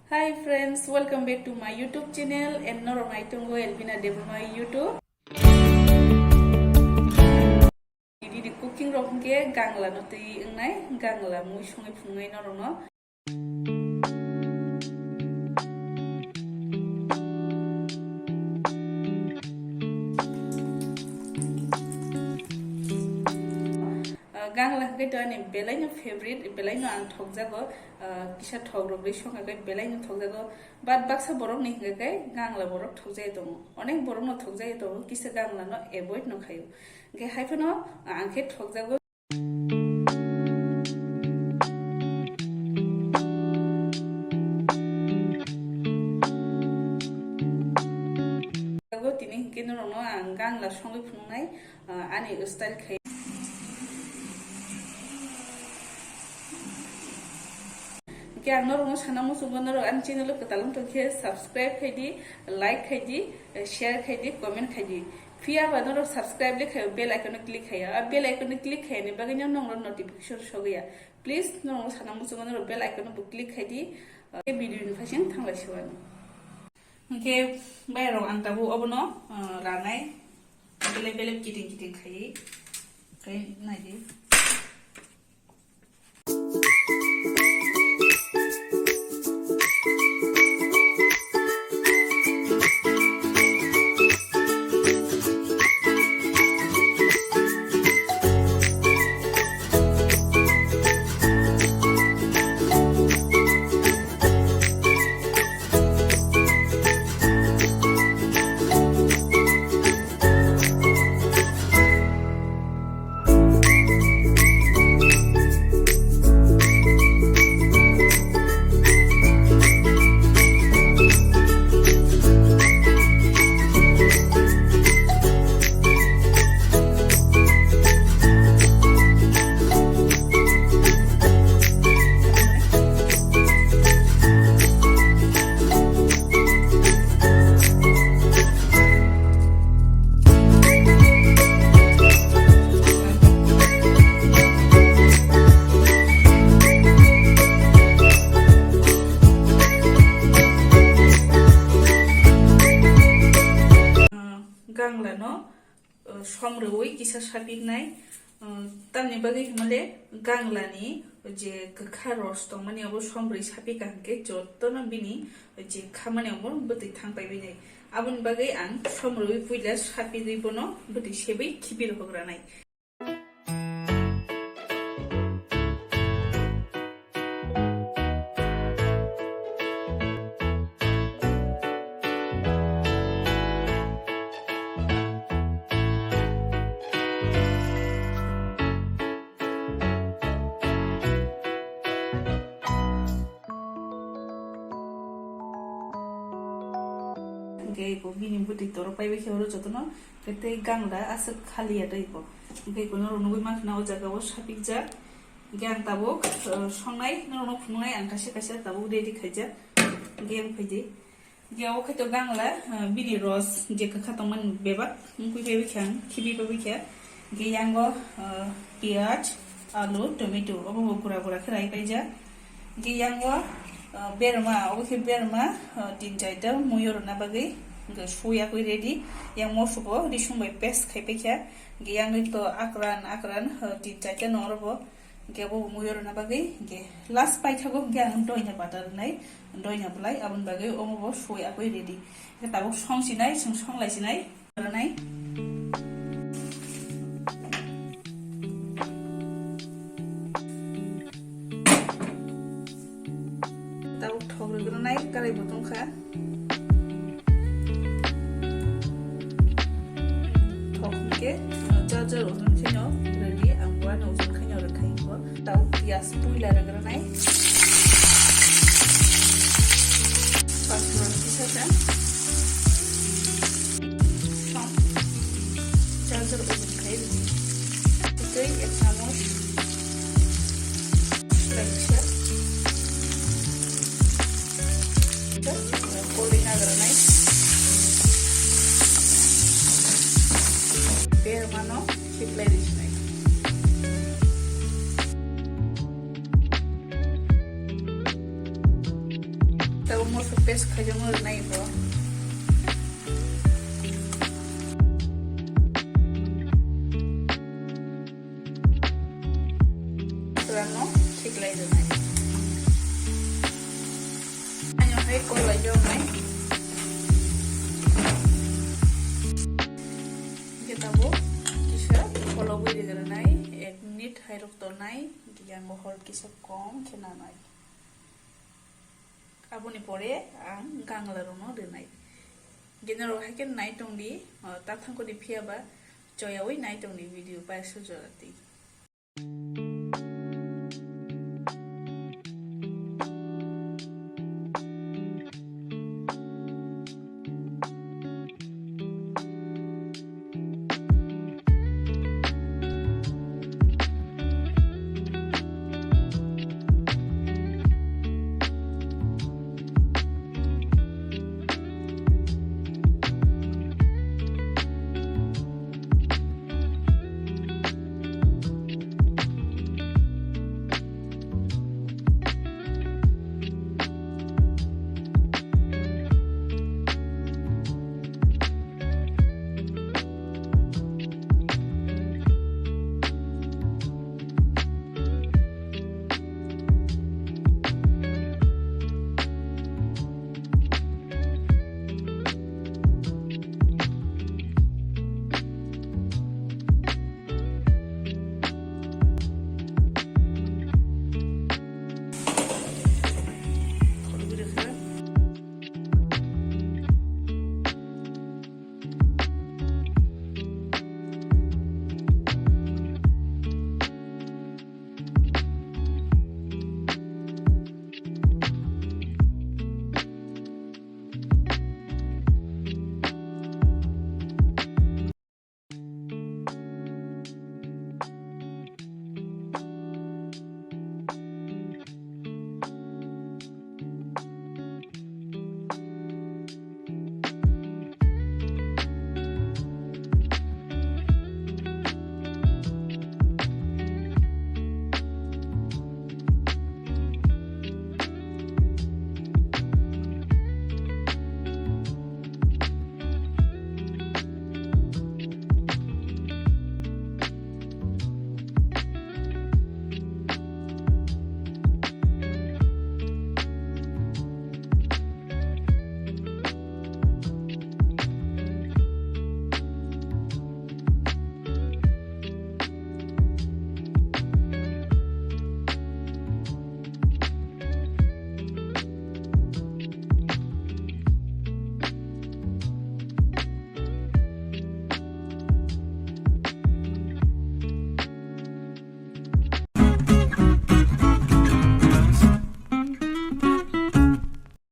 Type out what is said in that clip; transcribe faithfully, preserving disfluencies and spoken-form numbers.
Hi friends, welcome back to my YouTube channel and norok naitongo Elvina Debbarma YouTube. Dini cooking rok hwnkhe gangla no twi wngnai, gangla mui songwi phungnai norokno. Ah, gangla hwnkhe to ani belaino favorite, belaino ang thokjago, ah, kisa thok rok ri songkha khe belaino thokjago, but baksa borok ni hwnkhe khe gangla borok thokjagwi tongo, onek borok no thokjagwi tongo, kisa gangla no avoid no khaio, hwnkhe hai phano ang khe thokjago. Tini hwnkhe norokno ang gangla songwi phunuknai, ah, ani style khai. Hwnkhe ang norokno sana muchungo, norok ani channel o kwtal wng tongkhe subscribe khaidi, like khaidi, share khaidi, comment khaidi. Phiya ba norok subscribe le khaio, bell icon no click khaio. A bell icon no click khaiyani bagwi no nongro notification sogwi ya. Please, norok sana muchungo norok bell icon no bo click khaidi. Tei video ni phaising thanglai siwani. Hwnkhe bai rok ang tabuk obono, ah, ranai belep belep kiting kiting khaiwi. Khai naidi. Gangla no, uh, som rwui kisa sapiknai, uh, tamni bagwi hwnmale ganglani je kwkha ros tongmani abo som rwi sapika hwnkhe jotono bini je khamani abo bwtwi thang paiwi nai. Aboni bagwi ang som rwi puila sapigwi bono bwtwi sebwi khibi rohogranai. Hwnkhe eko bini bwtwi torok paibai khe oro jotono. Tei gangla aswk khaliya tei bo. Hwnkhe eko norok nugwi mankha na o jaga o sapikjak. Hwnkhe ang tabuk, uh, songnai norokno phunuknai ang kaisa kaisa tabuk ready khaijak. Hwnkhe ang phaidi. Hwnkhe o khaito gangla, uh, bini ros je kwkha tongmani bebak wngwi phaibakha ang khibi phaibakha. Hwnkhe yango, uh, piyaj, alu, tomato obo bo gura gura khe rai paijak. Hwnkhe yango, uh, berma, obo khe berma, uh, tin charta muiyo rwna bagwi hwnkhe sui yakwi ready. Yang moso bo risung bai paste khai paikha. Hwnkhe yang to akran akran, uh, tin charta no oro bo. Hwnkhe bo muiyo rwna bagwi hwnkhe last paithago hwnkhe ang doina bata rwnai, doina bwlai aboni bagwi omo bo sui yakwi ready. Hwnkhe tabuk song sinai, chwng song lai sinai. Rwnai. Tabuk thok rwgwrwnai, karai bo tongkha. Thok hwnkhe, jar jar ojon kheno ready, ang bo ano ojon kheno rwkha hingo. Tabuk piyaj puila rwgwrwnai. Pasoran kisa kha. Som. Jar jar ojon khai rwdi. Tei ek chamoch. Kaisa. Kolei nagra nai. Bermano khiklai ri sinai. Tabuk moso paste khaijak no rwnai bo. Masala no khiklai rwnai. Ano hai kolai jonai. Hingke tabuk kisa kolobwi rwgwrwnai, ek minute hai rok tonai, hingke yang bo hor kisa kom khe nanai. Aboni pore ang gangla rokno rwnai. Hingke norok hai khe nai tongdi, o, ta thangkoni phiyaba choyawi nai tongdi video paisa jora twi.